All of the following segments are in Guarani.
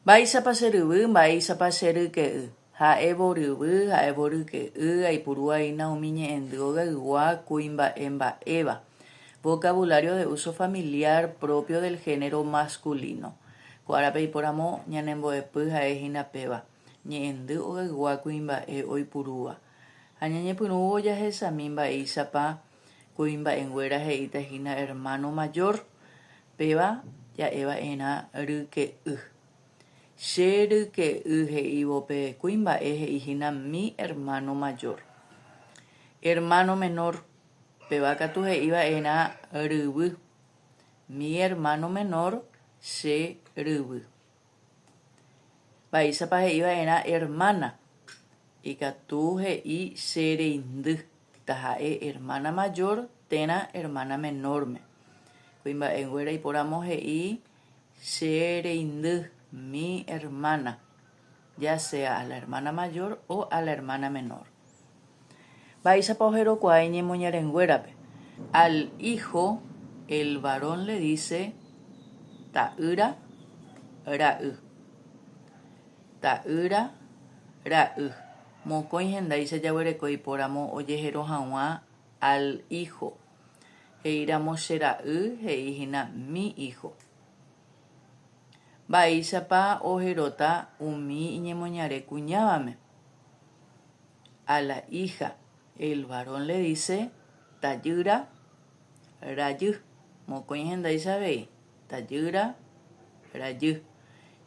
Mba'éichapa che ryvy, mba'éichapa che ryke'y. Ha'évo ryvy, ha'évo ryke'y, aipuru aína umi ñe'ẽndy ogaygua kuimba'e mba'éva. Vocabulario de uso familiar propio del género masculino. Ko árape ipóramo ñanembo'epy ha'e hína péva, ñe'ẽndy ogaygua kuimba'e oipurúva. Ha ñañepyrũvo jahechami mba'éichapa kuimba'enguéra he'íta hína hermano mayor, Péva ja'eva'erã ryke'y. Che ryke'y he'ívo pe kuimba'e he'i hína mi hermano mayor. Hermano menor, péva katu he'iva'erã ryvy. Mi hermano menor, che ryvy. Mba'éichapa he'iva'erã hermana? Ikatu he'i che reindy, taha'e hermana mayor térã hermana menor-me. Kuimba'enguéra iporamo he'i che reindy, mi hermana, ya sea a la hermana mayor o a la hermana menor. Mba'éichapa oherokuaa iñemoñarenguérape? Al hijo, el varón le dice ta'ýra ra'y. Ta'ýra ra'y. Mokõi hendáicha jaguereko ipóramo ojehero hag̃ua al hijo. He'íramo che ra'y he'i hína mi hijo. Mba'éichapa oheróta umi iñemoñare kuñávame? A la hija, el varón le dice tajýra rajy. Mokõi hendáicha avei, tajýra rajy.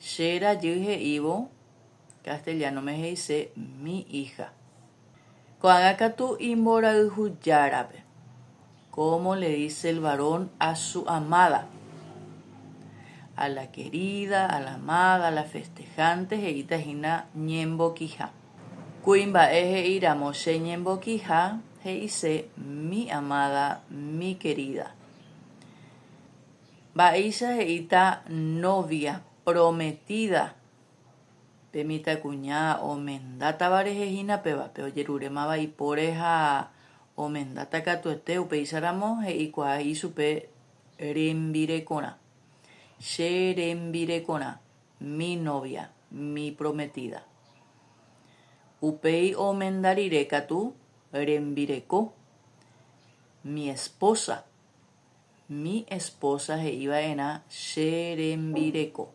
Che rajy he'ívo castellano-me he'ise mi hija. Ko'ág̃a katu imborayhujárape, Cómo le dice el varón a su amada? A la querida, a la amada, a la festejante he'íta hína ñembokiha. Kuimba'e he'íramo che ñembokiha he'ise mi amada, mi querida. Mba'éicha he'íta novia, prometida? Pe mitãkuña omendátava rehe hína péva, pe ojerurémava ipóre ha omendáta katuete, upéicharamo he'ikuaa ichupe rembirekorã. Che rembirekorã, mi novia, mi prometida. Upéi omenda rire katu rembireko, mi esposa. Mi esposa he'iva'erã che rembireko.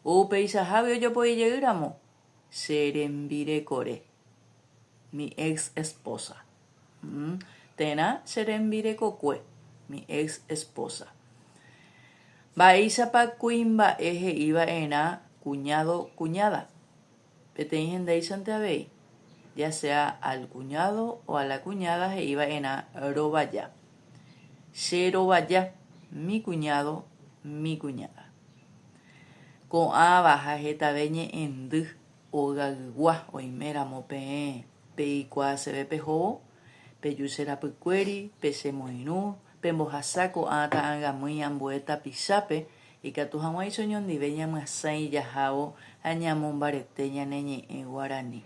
Upeichahágui ojopoi jey ramo che rembirekore, mi ex esposa, térã che rembirekokue, mi ex esposa. Mba'éichapa kuimba'e he'i va'erã cuñado, cuñada? Peteĩ hendáichante avei, ya sea al cuñado o a la cuñada he'i va'erã rovaja. Che rovaja, mi cuñado, mi cuñada. Ko'ãva ha hetave ñe'ẽndy ogaygua oiméramo peẽ peikuaaseve pehóvo, peju che rapykuéri, pechemoirũ, pembohasa ko'ã ta'angamýi ambue tapichápe, ikatu hag̃uáicha oñondive ñamyasãi jahávo ha ñamombarete ñane ñe'ẽ guarani.